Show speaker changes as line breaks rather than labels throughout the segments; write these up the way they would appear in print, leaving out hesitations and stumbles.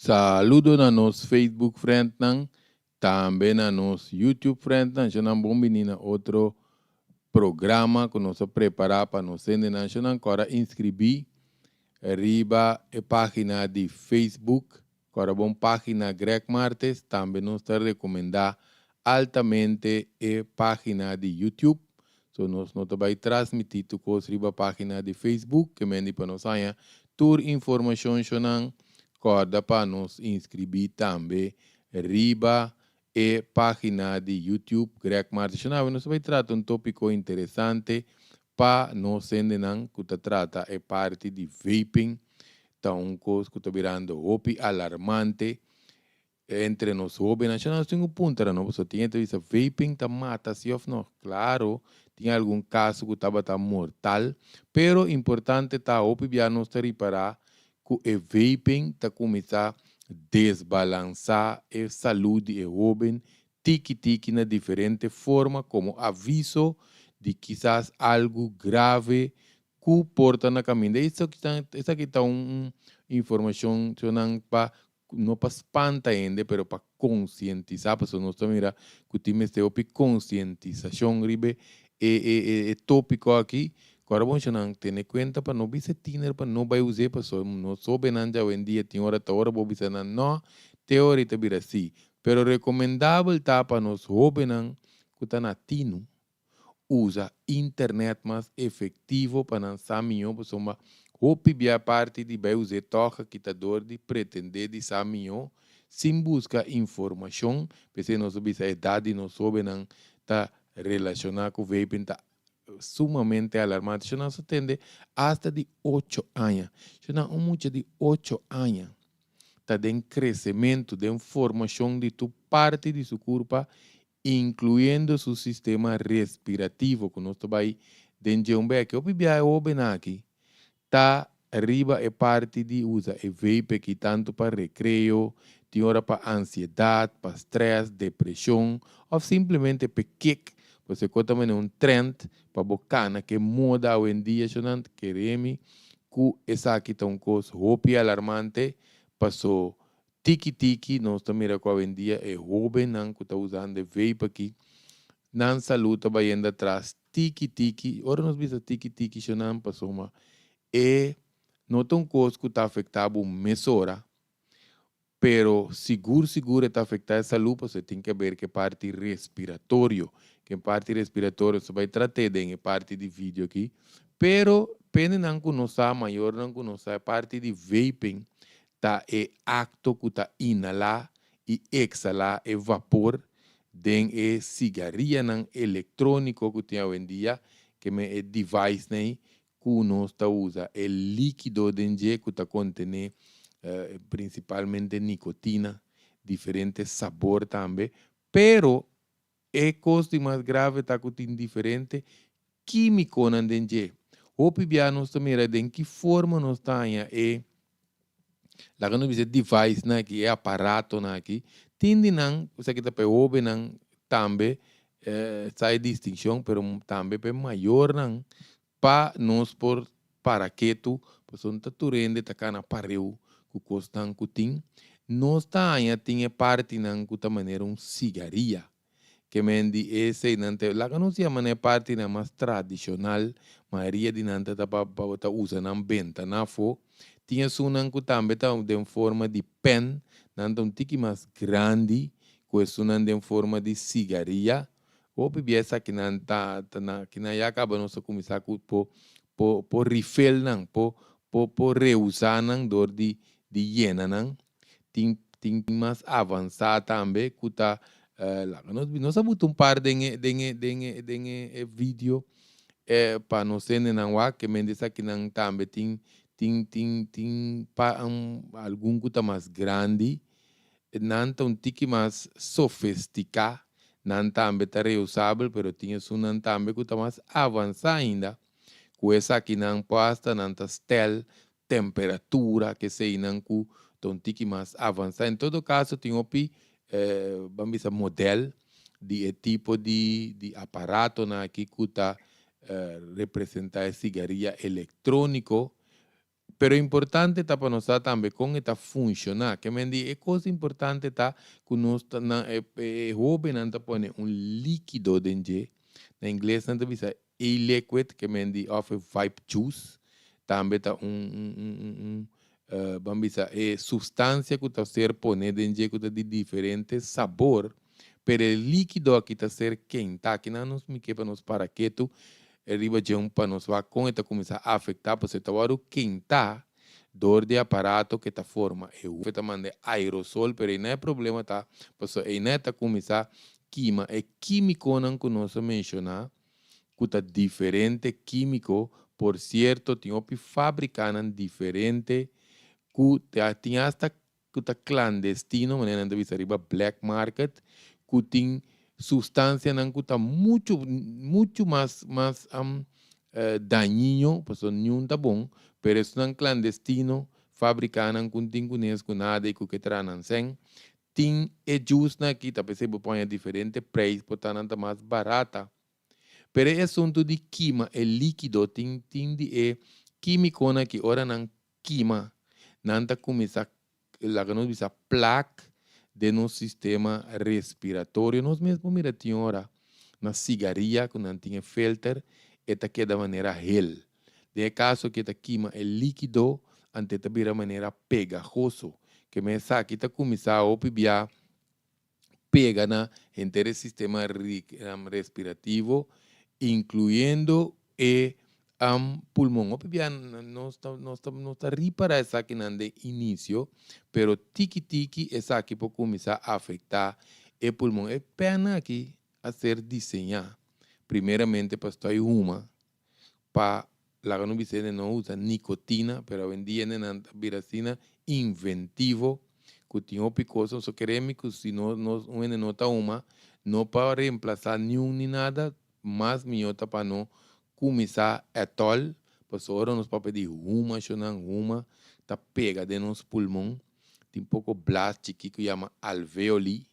Saludo na nos Facebook friendnan, tambe na nos YouTube friendnan. Shonan, bon bini na otro programa ku nos a prepará pa nos hendenan. Shonan, kòrda inskribí riba e página di Facebook. Kòrda bon, página Greg Martes. Tambe nos ta rekomendá altamente e página di YouTube. So nos no ta bai transmití tur kos riba página di Facebook, ke men di pa nos haña tur informashon, shonan, kòrda pa nos inskribí tambe riba e página di YouTube Greg Martes. Shonan, nos ta bai trata un tópiko interesante pa nos hendenan ku ta trata e parti di vaping. Ta un kos ku ta birando hopi alarmante entre nos hóbennan. Shonan, nos tin ku puntra, no? Pasobra tin hende ta bisa vaping ta mata, si òf no? Klaro, tin algun kaso ku tabata mortal, pero importante ta hopi bia nos ta ripará ku e vaping ta kuminsá desbalansá e salú di e hóben tiki tiki na diferente forma komo aviso di kisas algu grave ku por ta na kaminda. Esaki ta un informashon, shonan, pa no pa spanta hende, pero pa konsientisá, pasobra nos ta mira ku tin mester hopi konsientisashon riba e tópiko aki. Ku ora bon, shonan, tene kuenta pa no bisa tiner pa no bai us'é, pasobra nos hóbennan dja awendia tin ora ta ora bo bisa nan no, te ora i ta bira sí. Pero rekomendabel ta pa nos hóbennan ku ta na tinu usa internet mas efektivo pa nan sa mihó, pasobra hopi bia parti di bai us'é tòg a kita dor di pretendé di sa mihó sin buska informashon. P'esei nos ta bisa edat di nos hóbennan ta relashoná ku vaping ta sumamente alarmante. Shon nan sa tende asta di 8 aña. Shon nan, un mucha di 8 aña ta den kresementu, den formashon di tur parti di su kurpa, inkluyendo su sistema respirativo, ku nos ta bai den dje un bèki. Hopi bia e hóbennan aki ta riba e parti di usa e vape aki tantu pa rekreo, tin ora pa ansiedat, pa strès, depreshon òf simplemente pa kick. Pasobra ku ta manera un trend pa bo kana ku e moda awendia, shonnan, kere mi ku esaki ta un kos hopi alarmante, paso tiki tiki nos ta mira ku awendia e hóbennan ku ta usando e vape aki, nan salú ta bayendo atras tiki tiki. Ora nos bisa tiki tiki, shonnan, pasobra e no ta un kos ku ta afektá bo mesora, pero sigur sigur e ta afektá e salú, pasobra e tin ke ber ku e parti respiratorio. Ku e parti respiratorio nos ta bai trat'é den e parti di video aki, pero pendenan ku no sa, mayornan ku no sa, e parti di vaping ta e akto ku ta inhalá i ekshalá e vapor den e sigarianan elektróniko ku tin awendia, ke men e device nan ku nos ta usa e líkido den dje ku ta kontené prinsipalmente nikotina, diferente sabor tambe, pero e kos di mas grave ta ku tin diferente kímikonan den dje. Hopi bia nos ta mira den ki forma nos ta haña e, laga nos bisa, device nan aki, e aparatonan aki. Tin di nan, esaki ta pa e hóbennan tambe sa e distinshon, pero tambe pa e mayornan pa nos por para ketu, pasobra no ta tur hende ta kana pareu ku kosnan ku tin. Nos ta haña tin e partinan ku ta manera un sigaria, ke men di eseinan ta, laga nos yama nan e partinan mas tradishonal, mayoria di nan ta pa bo ta usa nan benta nan afó. Tin esunnan ku tambe ta den forma di pen, nan ta un tiki mas grandi ku esunnan den forma di sigaria. Hopi bia esakinan ta ta na kinan ya kaba nos a kuminsá ku por por por refill nan, por por por reusá nan dor di di yena nan. Tin tin mas avansá tambe ku ta, laga nos nos a buta un par den e den e den e den e video pa nos hendenan wak ke mente esakinan tambe tin tin tin tin pa algun ku ta mas grandi. Nan ta un tiki mas sofistiká, nan tambe ta reusabel, pero tin esunnan tambe ku ta mas avansá ainda. Ku esakinan por asta nan ta stèl temperatura, keseinan ku ta un tiki mas avansá. En todo kaso tin hopi, ban bisa, modèl di e tipo di aparatonan aki ku ta representá e sigaria elektróniko. Pero importante ta pa nos sa tambe kon e ta funshoná. Ke men di e kos importante ta ku nos ta nan e e hóbennan ta pone un líkido den dje, na ingles nan ta bisa e-liquid, ke men di òf e vape juice, tambe ta un un un un un ban bisa e sustansia ku ta ser pone den dje ku ta di diferente sabor, pero e líkido aki ta ser kentá. Kinan nos mi ke pa nos para ketu riba dje un pa nos wak kon e ta kuminsá afektá, pasobra e ta wòrdu kentá dor di e aparato ku e ta forma e e ta manda e aerosol, pero einan e problema ta pasobra einan e ta kuminsá kima e kímikonan ku nos a menshoná ku ta diferente kímiko, por sierto tin hopi fábrikanan diferente ku tin asta ku ta klandestino, manera nan ta bisa riba black market, ku tin sustansianan ku ta muchu muchu mas mas dañino, pasobra niun ta bon, pero esunnan klandestino, fábrikanan ku tin kunes ku nada i ku ke traha nan sèn, Tin e jusnan aki ta p'esei bo por haña diferente prijs por ta nan ta mas barata. Pero e asuntu di kima e likido tin tin di e kimikonan aki ora nan kima nan ta kuminsá laga nos bisa plak den nos sistema respiratorio. Nos mes por mira tin ora na sigaria ku nan tin e filter e ta keda manera hel. Den e kaso ku e ta kima e líkido, anto e ta bira manera pegahoso. Ke men esaki ta kuminsá hopi bia pega na henter e sistema respirativo, inkluyendo e pulmon. Hopi bia nos ta nos ta nos ta ripará esakinan den inisio, pero tiki tiki esaki por kuminsá afektá e pulmon. E pèna aki a ser diseñá primeramente pa stòi huma pa laga no bisa hende no usa nikotina, pero awendia hendenan ta bira asina inventivo ku tin hopi kos. So kere mi ku si no nos un hende no ta huma, no pa reemplasa niun ni nada, mas mihó ta pa no kuminsá at all, pasobra ora nos papia di huma shonnan huma ta pega den nos pulmon, tin poko blas chikí ku yama alveoli.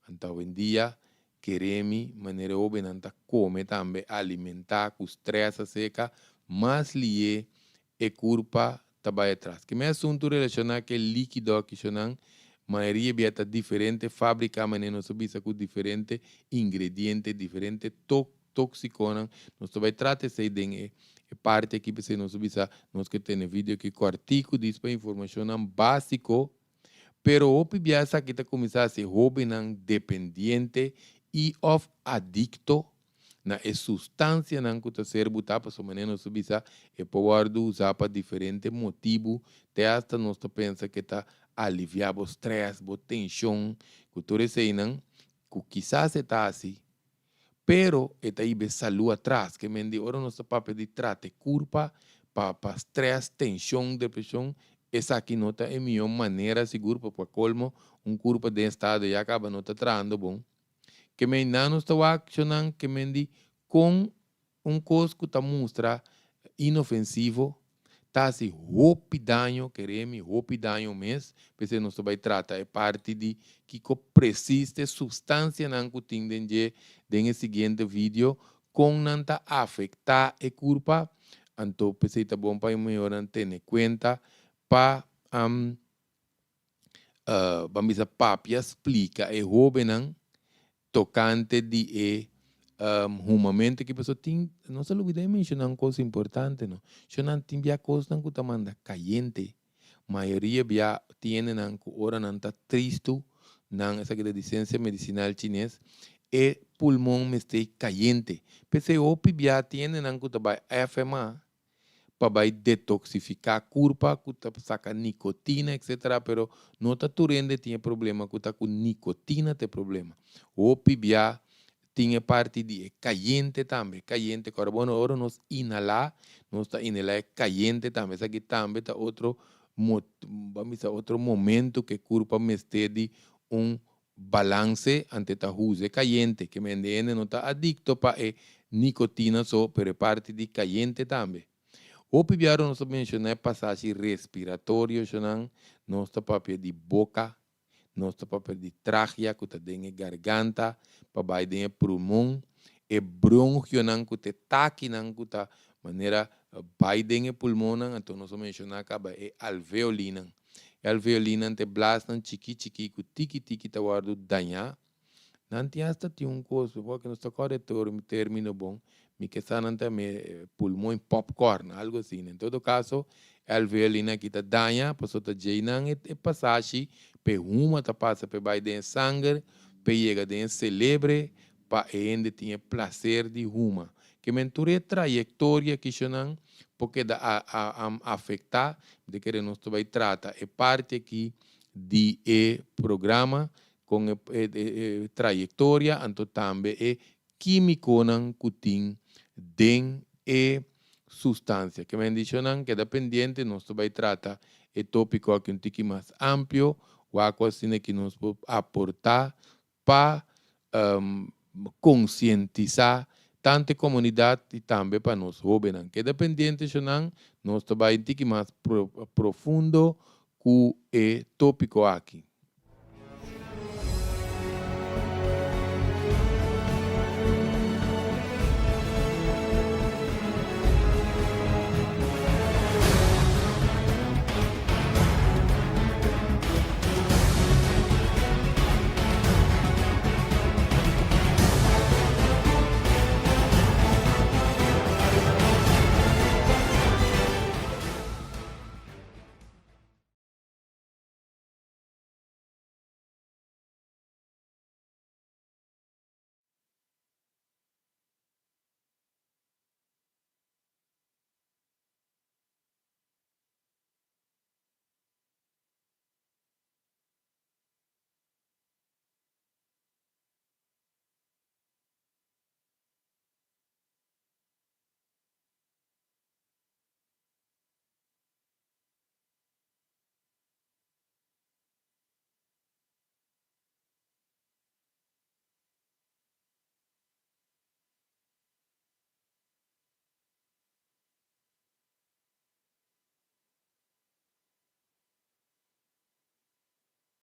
Anto awendia keremi manera e hobennan ta kome tambe alimentá ku strès aseka, mas lié e kurpa ta bai atras. Keme asuntu relashoná ku e líkido aki shonan, mayoria bia ta diferente fábrika manera nos a bisa ku diferente ingrediente, diferente tóksikonan. Nos ta bai trata esei den e parti aki p'esei nos a bisa nos ke tene video aki kòrtiku dis pa informashonnan básiko. Pero hopi bia esaki ta kuminsá hasi hóbennan dependiente i òf adikto na e sustansianan ku ta ser butá, pasobra manera nos ta bisa e por wòrdu usá pa diferente motibu, te asta nos ta pensa ku e ta aliviá bo strès, bo tenshon, ku tur eseinan ku kisas e ta hasi, pero e ta hiba e salú atras. Ke men di ora nos ta papia di trata e kurpa pa pa strès, tenshon, depreshon, esaki no ta e mihó manera sigur pa pa kolmo un kurpa den estado ya kaba no ta trahando bon. Ke men nan nos ta wak shonnan ke men di kon Un kos ku ta mustra inofensivo ta hasi hopi daño, keremi, hopi daño mes. P'esei nos ta bai trata e parti di kiko presis ta e supstansianan ku tin den dje den e siguiente video, kon nan ta afektá e kurpa. Anto p'esei ta bon pa e mayornan tene kuenta pa ban bisa papia splika e hóbennan tokante di e humamentu ki pasobra tin nos a lubida di menshona un kos importante no shonnan tin bia kosnan ku ta manda kayente mayoria bia tin hendenan ku ora nan ta tristu nan esaki ta di sensia medisinal chines e pulmon mester kayente p'esei hopi bia tin hendenan ku ta bai FMA pa bai detoxifica curpa cu ta saca nicotina etc. Pero no ta tur hende tin e problema cu ta cu nicotina ta e problema. Hopi bia tin e parti di e cayente tambe, cayente cu ora bueno ora nos inhala nos ta inhala e cayente tambe esaki tambe ta otro ban bisa otro momento cu e curpa mester di un Balance ante ta huza e cayente, ke mende hende no ta adicto pa e nicotina so, pero e parti di cayente tambe. Hopi biaha nos ta menciona e pasashi respiratorio shonan, nos ta papia di boca, nos ta papia di trachea cu ta den e garganta pa bay den e pulmon, e bronchionan cu ta e takinan cu ta manera. Bai den e pulmonnan, anto nos a menshoná kaba e alveolinan. E alveolinan ta e blasnan chikí chikí ku tiki tiki ta wòrdu dañá. Nan tin asta tin un kos, bo nos ta kòrda e término bon, mi ke sa nan ta yam'é pulmon popcorn, algu asina. En todo kaso, e alveolinan aki ta daña, pasobra ta djei nan e pasashi pa e huma ta pasa pa e bai den e sanger, pa e yega den e selebre, pa e hende tin e plaser di huma. Ke men tur e trayektoria kishonan por keda afektá, mi ta kere nos ta bai trata e parti aki di e programa kon e trayektoria anto tambe e kímikonan ku tin den e sustansia. Ke men di shonan keda pendiente, nos ta bai trata e tópiko aki un tiki mas amplio, wak ku asina ki nos por aportá pa konsientisá tantu e komunidat i tambe pa nos hóbennan. Keda pendiente shonan, nos ta bai un tiki mas profundo ku e tópiko aki.